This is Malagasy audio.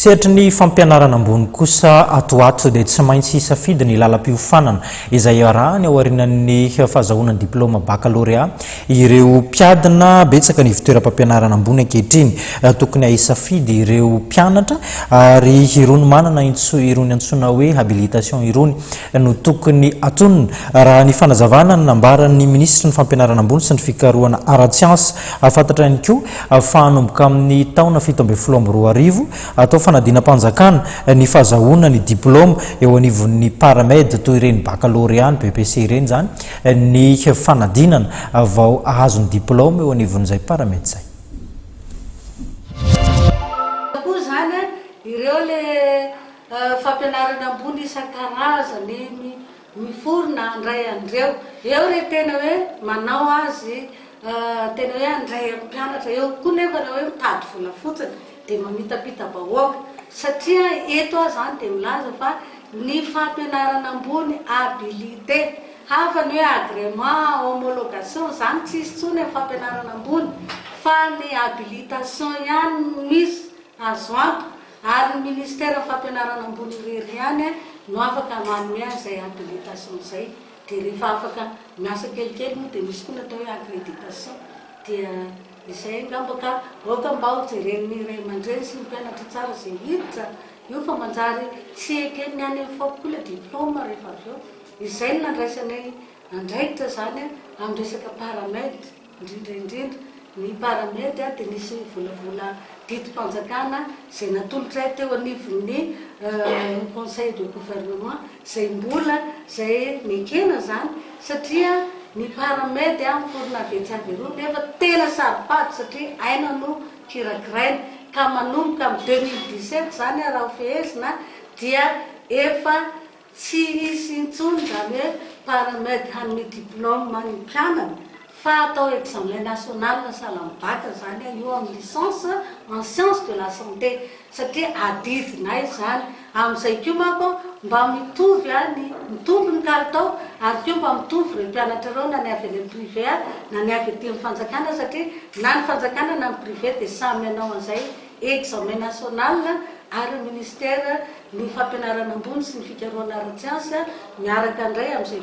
Sehatry ny fampianarana ambony kosa, ato ho ato dia tsy maintsy hisafidy ny lalam-piofanana izay arahany ao aorian'ny fahazahoana ny diplaoma bakalorea ireo mpiadina. Betsaka ny ivontoeram-pampianarana ambony ankehitriny. Tokony hisafidy ireo mpianatra ary irony manana irony antsoina hoe habilitation irony no tokony atonina, raha ny fanazavana ny nambaran'ny minisitry ny Fampianarana ambony sy ny fikarohana ara-tsiansa. Fantatra ihany koa fa hanomboka amin'ny taona 2017, atao fanadinam-panjakana ny fahazahoana ny diplaoma eo anivon'ny Paramed, toy ireny bakalorea, ny BEPC ireny izany, ny fanadinana vao ahazo ny diplaoma eo anivon'izay Paramed izay. Koa izany ireo le fampianarana ambony isan-karazany miforona handray an'ireo. Eo re tena hoe manao azy, tena hoe handray amin'ny mpianatra. Eo koa nefa ireo hoe mitady vola fotsiny dia mamitapita-bahoaka. Satria eto aho izany dia milaza fa ny fampianarana ambony habilité, hafa ny hoe agrément, homologation, izany tsisy intsony amin'ny fampianarana ambony fa ny habilitation ihany no misy azo antoka ary ny ministère fampianarana ambony irery ihany no afaka manome an'izay habilitation izay. Dia rehefa afaka miasa kelikely moa dia misy koa ny atao hoe accréditation. Dia izay angamba ka aoka mba ho jeren'ny ray aman-dreny sy ny mpianatra tsara izay hiditra io fa manjary tsy eken'ny any amin'ny faoky koa ilay diplôme rehefa avy eo. Izay no nandraisanay andraikitra izany amin'ny resaka Paramed. Indrindra indrindra, ny Paramed dia nisy volavola didim-panjakana izay natolotray teo anivon'ny Conseil de gouvernement izay mbola izay nekena izany satria ny Paramed miforona avy etsy avy eroa nefa tena saro-pady satria aina no kirakiraina ka manomboka amin'ny 2017 izany raha ho fehezina dia efa tsy hisy intsony izany hoe Paramed hanome diplôme ny mpianany fa atao examen national sahala amin'ny bac izany io amin'ny licence en science de la santé satria adidinay izany. Amin'izay koa manko mba mitovy ny mitombo ny kalitao ary koa mba mitovy ireo mpianatra ireo, na ny avy any amin'ny privé na ny avy aty amin'ny fanjakana, satria na ny fanjakana na ny privé dia samy hanao an'izay examen national ary ny ministère ny Fampianarana ambony sy ny fikarohana ara-tsiansa miaraka indray amin'izay.